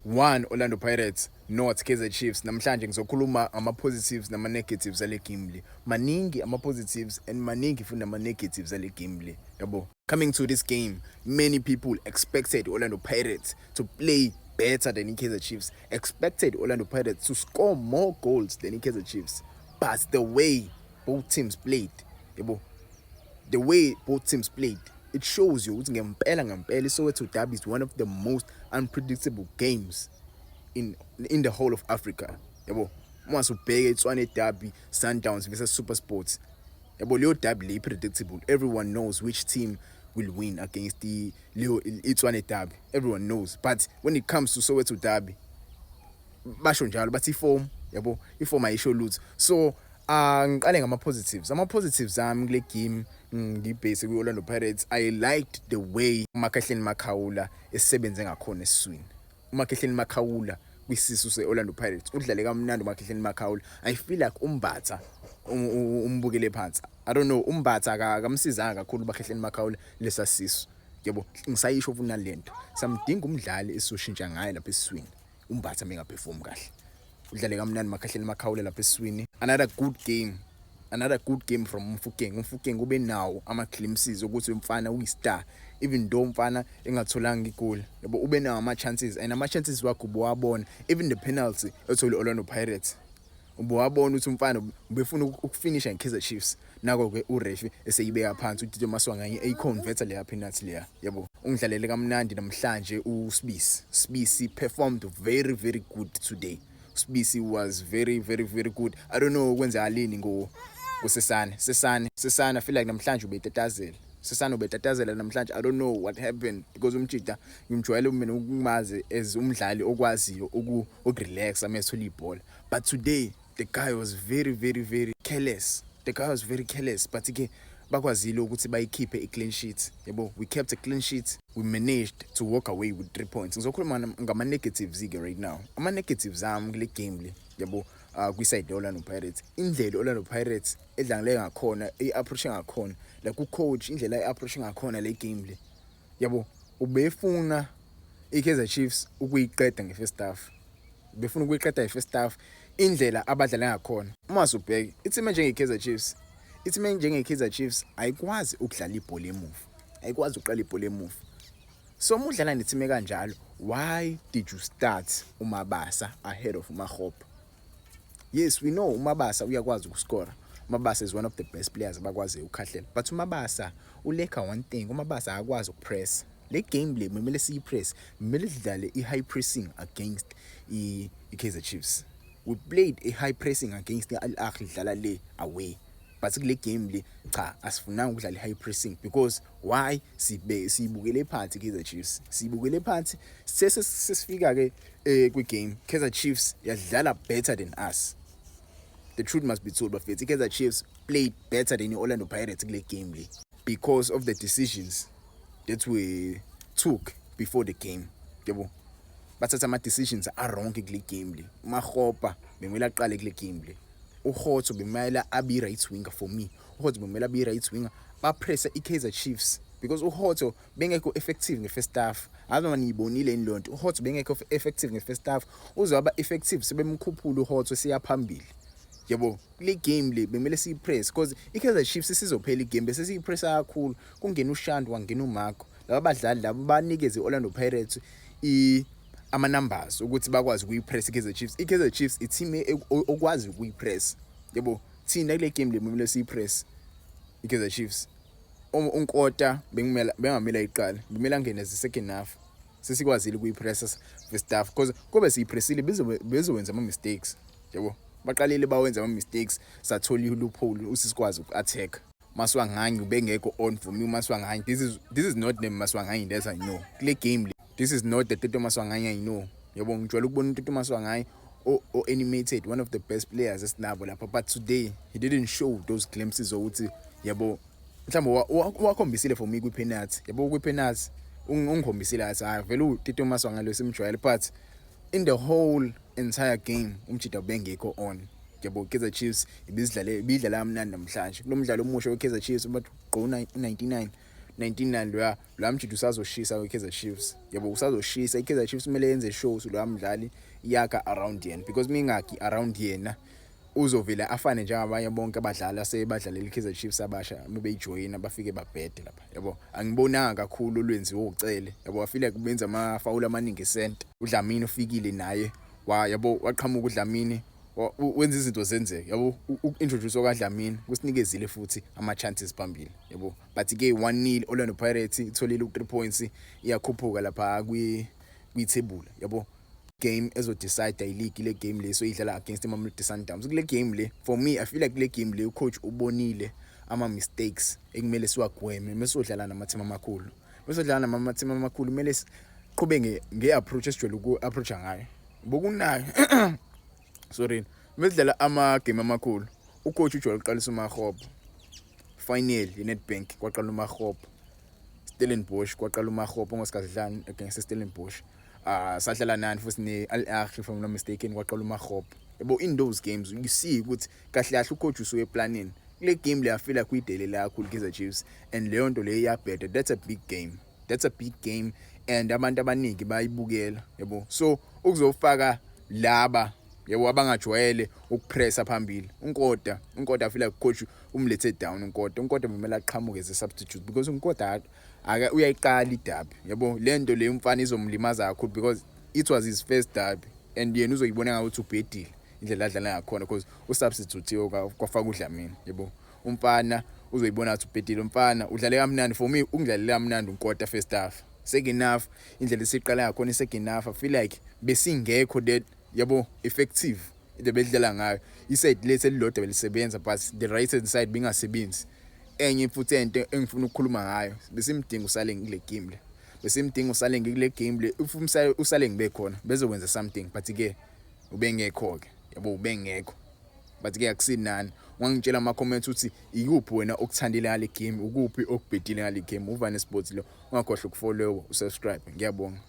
1 Orlando Pirates 0 Kaizer Chiefs. Namhlanje ngizokhuluma ama-positives nama-negatives ale game le. Maningi ama-positives and maningi futhi nama-negatives ale game le, yabo. Coming to this game, many people expected Orlando Pirates to play better than i-Kaizer Chiefs, expected Orlando Pirates to score more goals than i-Kaizer Chiefs, but the way both teams played, yabo, the way both teams played, it shows you ukuthi ngempela ngempela iSoweto Derby is one of the most unpredictable games in the whole of Africa, yabo. Uma ubheke iTshwane Derby, Sundowns versus SuperSport, yabo, leyo derby le predictable. Everyone knows which team will win against the leyo iTshwane Derby, everyone knows. But when it comes to Soweto Derby, basho njalo bathi iform, yabo, iform ayisho lutho. So ngiqale ngama positives. Ama positives ami kule game, ngibhase kwi-Orlando Pirates, I liked the way uMakhehleni Makhaula esebenze ngakhona esiswini. UMakhehleni Makhaula kwisisu se-Orlando Pirates udlale kamnandi uMakhehleni Makhaula. I feel like uMbatha umbukele phansi. I don't know, uMbatha akamsizanga kakhulu uMakhehleni Makhaula lesa sisu, yabo. Ngisayisho futhi nalento, samdinga umdlali esizoshintsha ngaye lapha esiswini uMbatha mengaperform kahle. Udlale kamnandi Makhehleni Makhaula lapha esiswini. Another good game, another good game from uMofokeng. UMofokeng ube nawo ama-glimpses ukuthi umfana uyi-star, even though umfana engatholanga igoli, yabo. Ube nawo ama-chances and ama-chances wakhe ubuwabona. Even the penalty ethole Orlando Pirates, ubuwabona ukuthi umfana ubefuna ukufinisha nge-Kaizer Chiefs. Nako-ke uref eseyibeka phansi, uTito Maswanganyi eyiconverta leya penalty leya, yabo. Ungidlalele kamnandi namhlanje uSibisi. Sibisi performed very, very good today. Sibisi was very, very, very good. I don't know kwenzakalini ngo kuSesane. Sesane, Sesane, I feel like namhlanje ubetatazela. Sesane ubetatazela namhlanje. I don't know what happened, because umjida ngimjwayele mina ukumazi as umdlali okwaziyo ukurelaxa uma ethola ibhola, but today the guy was very, very, very careless. The guy was very careless, but ke bakwazile ukuthi bayikhiphe i-clean sheet, yabo. We kept a clean sheet. We managed to walk away with 3 points. Ngizokhuluma ngama-negatives ke right now. Ama-negatives ami kule game le, yabo, kwi-side ye-Orlando Pirates, indlela i-Orlando Pirates edlangile ngakhona, i-approach ngakhona, like ucoach indlela i-approach ngakhona le game le, yabo, ubefuna i-Kaizer Chiefs ukuyiqeda nge-first half, befuna ukuyiqeda nge-first half indlela abadlala ngakhona. Uma usubheka i-team njenge-Kaizer Chiefs, i-team njenge-Kaizer Chiefs ayikwazi ukudlala ibhola emuva, ayikwazi ukuqala ibhola emuva. So uma udlala ne-team kanjalo, why did you start uMabasa ahead of uMakgopa? Yes, we know uMabasa uyakwazi ukuscora. uMabasa is one of the best players abakwaziyo ukukhahlela, but uMabasa ulacka one thing: uMabasa akakwazi ukupress. Le game le kumele siyipress, kumele sidlale i-high pressing against i-Kaizer Chiefs. We played a high pressing against i-Al Ahly dlala le away, but kule game le, cha, asifunanga ukudlala i-high pressing. Because why? Sibe siyibukele phansi i-Kaizer Chiefs, siyibukele phansi. Sesifika ke kwi-game, Kaizer Chiefs yadlala better than us. The truth must be told, bafethu, i-Kaizer Chiefs played better than i-Orlando Pirates kule game le because of the decisions that we took before the game, yabo. Bathatha ama-decisions a-wrong kule game le. UMakgopa bekumele aqale kule game le. UHotto bekumele abe i-right winger. For me, uHotto bekumele abe i-right winger, bapressa i-Kaizer Chiefs, because uHotto bengekho effective nge-first half. Ngazi noma niyibonile yini lonto. UHotto bengekho effective nge-first half, uze waba effective sebemkhuphula uHotto siya phambili, yabo. Kule game le bekumele siyipress because i-Kaizer Chiefs isizophela igame bese siyipressa kakhulu. Kungena uShandu, wangena uMarco, laba badlali laba banikeze i-Orlando Pirates i ama-numbers ukuthi bakwazi ukuyipress i-Kaizer Chiefs. I-Kaizer Chiefs i-team okwazi ukuyipress, yabo. Thina kule game le kumele siyipress i-Kaizer Chiefs. UNkota bekumele, bengamele ayiqale, bekumele angene as second half sesikwazile ukuyipressa first half, because kube siyipressile bezowenza ama-mistakes, yabo. Baqalile bawenza ama-mistakes, sathola i-loophole usisikwazi uku-attack. Maswanganyi ubengekho on. For me, uMaswanganyi, this is not the Maswanganyi that I know. Kule game le, this is not the Tito Maswanganyi I know, yabo. Ngijwayele ukubona uTito Maswanganyi o-animated, one of the best players esinabo lapha, but today he didn't show those glimpses ukuthi, yabo, mhlawumbe wakhombisile for me kwi-penalty, yabo. Kwi-penalty ungikhombisile athi hayi, vele uTito Maswanganyi lo simjwayele, but in the whole entire game umjida ubengekho on, yabo. Kaizer Chiefs ibizidlale, ibidlala kamnandi namhlanje kulo mdlalo omusha we-Kaizer Chiefs, bathi gqo 99. 99 loya lo mjita usazoshisa kwi-Kaizer Chiefs, yabo. Usazoshisa i-Kaizer Chiefs. Kumele yenze sure lo mdlali iyakha around yena, because mingakhi around yena uzovela afane njengabanye bonke abadlali asebadlalela i-Kaizer Chiefs abasha. Bebeyijoyina bafike babhede lapha, yabo. Angibonanga kakhulu olwenziwe uCele, yabo. I feel like benza amafawula amaningi center. UDlamini ufikile naye wa, yabo, waqhamuka uDlamini, wenza izinto zenzeke, yabo. Uku-introduce kaDlamini kusinikezile futhi ama-chances phambili, yabo. But ke 1-0, Orlando Pirates itholile u-3 points, iyakhuphuka lapha kwi-table, yabo. Game ezo-decide i-league, le game le soyidlala against iMamelodi Sundowns. Kule game le, for me, I feel like kule game le ucoach ubonile ama mistakes ekumele siwagweme mesodlala nama-team amakhulu. Mesodlala nama-team amakhulu kumele siqhube nge-approach esijwayele uku-approacha ngayo. Bokunayo, sorry, mesidlala ama-game amakhulu ucoach ujwayele ukuqalisa uMakgopa. Final ye-Nedbank kwaqala uMakgopa, Stellenbosch kwaqala uMakgopa ngosikhathi against Stellenbosch. Sadlala nani futhi ne-Al Ahly, if I'm not mistaken, kwaqala uMakgopa, yabo. In those games you see ukuthi kahle kahle ucoach usuke eplanini. Kule game le I feel like uyidelele kakhulu Kaizer Chiefs and leyo nto leyo iyabheda. That's a big game, that's a big game, and abantu abaningi bayibukela, yabo. So ukuzofaka laba, yabo, abangajwayele ukupressa phambili, uNkota, I feel like coach umlethe down uNkota. UNkota kumele aqhamuke as a substitute because uNkota aka uyayiqala iderby, yabo. Lento le umfana izomlimaza kakhulu because it was his first derby and yena uzoyibona ngathi ubhedile indlela adlala ngakhona because usubstitute kwafaka uDlamini, yabo. Umfana uzoyibona ngathi ubhedile. Umfana udlale kamnandi. For me, ungidlalele kamnandi uNkota first half. Second half, indlela esiqala ngakhona i-second half, I feel like besingekho that, yabo, effective into bedlala ngayo. Iside lethu elilodwa belisebenza, but the right hand side bingasebenzi. Enye futhi into engifuna ukukhuluma ngayo, besimdinga uSaleng kule game le, besimdinga uSaleng kule game le. If uSaleng bekhona bezokwenza something, but ke ubengekho ke, yabo, ubengekho. But ke akusinani, ungangitshela ama comments ukuthi ikuphi wena okuthandile ngale game, ukuphi okubhedile ngale game. Uvane Sports lo, ungakhohlwa ukufollow, usubscribe. Ngiyabonga.